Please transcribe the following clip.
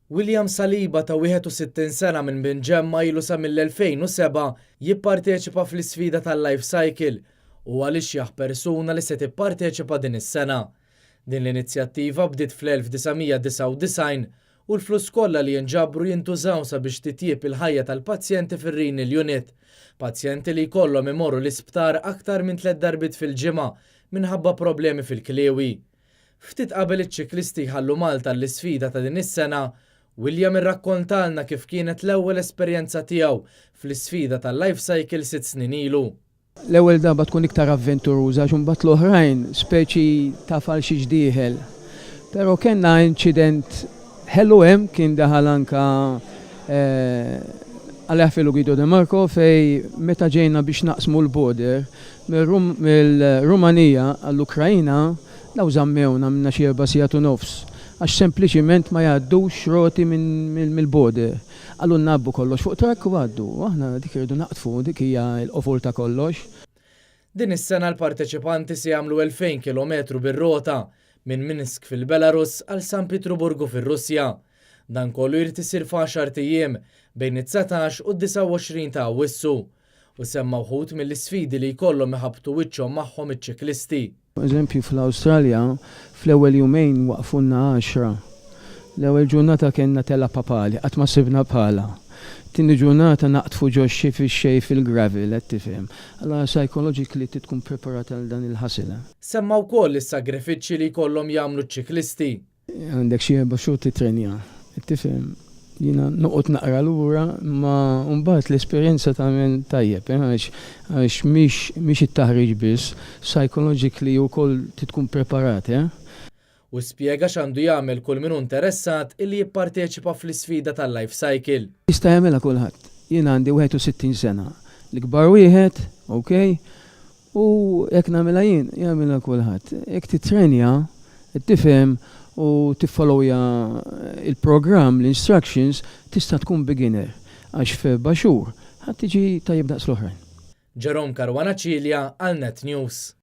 William Saliba ta' 61 sena minn Binġemma ilu sa mill-2007 jipparteċipa fl-isfida tal-Life Cycle u għal persuna li se tipparteċipa din is-sena. Din l-inizjattiva bdiet fl-1999 u l-flus kollha li jinġabru jintużaw sabiex titjieb il-ħajja tal-pazjenti fir-Renal Unit. Pazjenti li jkollhom imorru l-isptar aktar minn tliet darbiet fil-ġimgħa minħabba problemi fil-kliewi. Ftit qabel iċ-ċiklisti jħallu Malta l-isfida ta' din is-sena, William irrakkontalna kif kienet l-ewwel esperjenza tiegħu fl-isfida tal-Life Cycle 6 snin ilu. L-ewwel darba tkun iktar avventuruża għax imbagħad l-oħrajn speċi taf għal xiex dieħel. Però kellna inċident ħelu hemm, kien daħal anka għal Guido De Marco, fejn meta ġejna biex naqsmu l-border mill-Rumanija għall-Ukrajina, daw żammewna minna xi 4 sigħat u nofs għax sempliċiment ma jgħaddux roti mill-border. Qalulna għabbu kollox fuq trakk u għaddu. Aħna dik irridu naqtfu, dik hija l-qofol ta' kollox. Din is-sena l-parteċipanti se jagħmlu 2000 km bir-rota minn Minsk fil-Belarus għal San Pietruburgu fir-Russja. Dan kollu jrid isir f'10 ijiem bejn it-19 u d-29 ta' Awwissu u semma wħud mill-isfidi li jkollhom iħabtu wiċċhom magħhom iċ-ċiklisti. Eżempju, fl-Awstralja, fl-ewwel jumejn waqfunna 10. L-ewwel ġurnata kellna telgħa papali, qatt ma sibna bħala. Tieni ġurnata naqtfu ġo xi fix-xejn fil-gravel, qed tifhem. Allora psychologically tkun preparat għal dan il-ħasil. Semma wkoll is-sagrifiċċji li jkollhom jagħmlu ċ-ċiklisti. Għandek xi 4 xhur titrenja, tifhem. Jiena noqgħod naqra lura, ma mbagħad l-esperjenza tagħmel tajjeb, għax mhix it-taħriġ biss, psychologically wkoll tkun preparat. U spjega x'għandu jagħmel kull min interessat illi jipparteċipa fl-isfida tal-Life Cycle. Jista' jagħmilha kulħadd. Jien għandi 61 sena. L-ikbar wieħed, ok, u jekk nagħmilha jien, jagħmilha kulħadd. Jekk titrenja, tifhem u tiffollowja il-programm, l-instructions, tista' tkun beginner għax f'4 xhur ħa tiġi tajjeb daqs l-oħrajn. Jerome Caruana Cilia għal Net News.